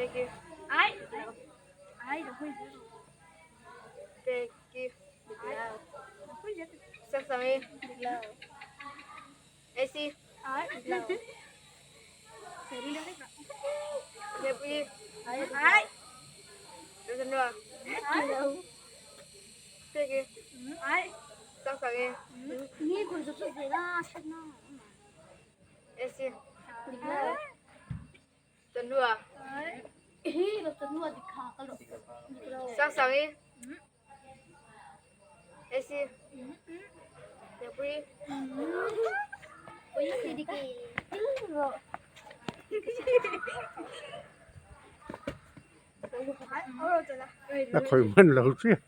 Peki. Peki. Sangsangi. Esi. Nepuii. Rosanua. Peki. Sangsangi. Esi. Chanhlua. Sangsangi. Esi. Nepuii. A khawih hman lo chiah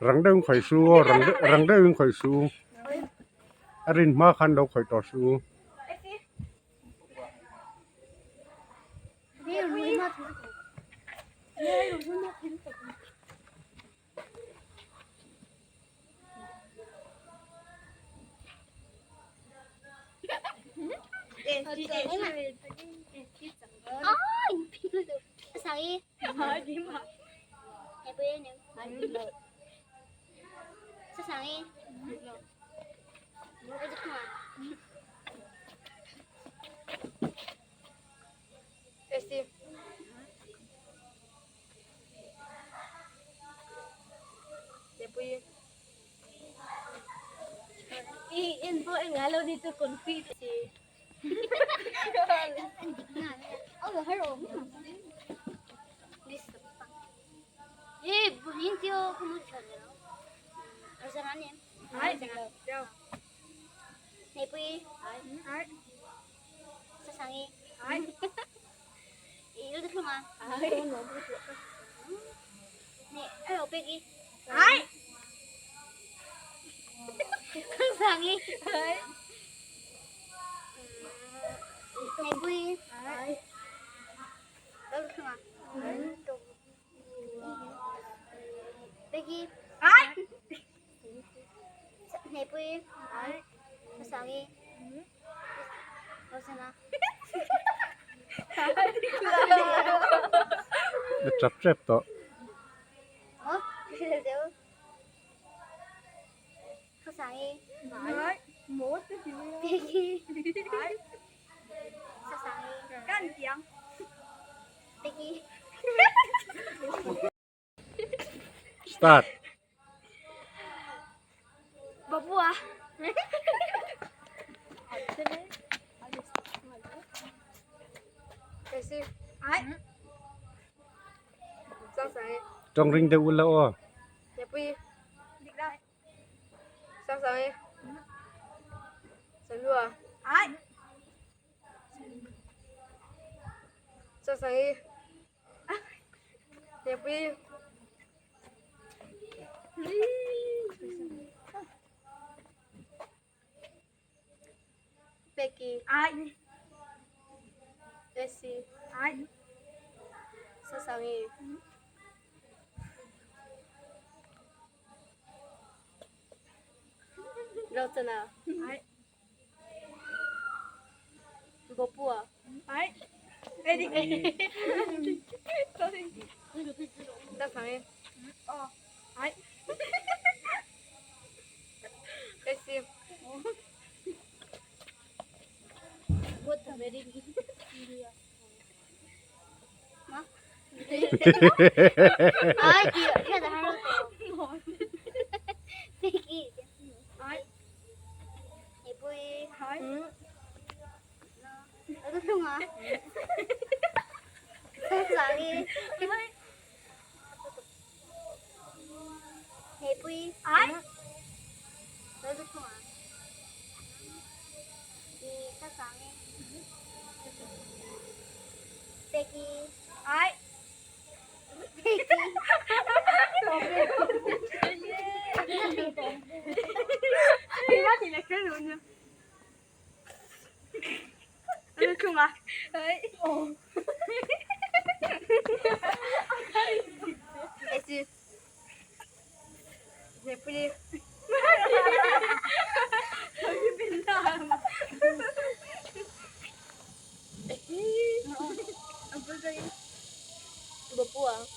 rang deuhin khawih suh aw rang deuhin khawih suh a rin hma khan lo khawih tawh suh. Esi. Nepuii. A chap tep tawh. Start. Esi. Sangsangi. Tawng ring deuh ula aw. Nepuii. Sangsangi. Sanhlua. Sangsangi. Nepuii. Peki. Esi. Sangsangi. Rochana. Bopua. Sangsangi. Esi. Esi. Nepuii. Bapua.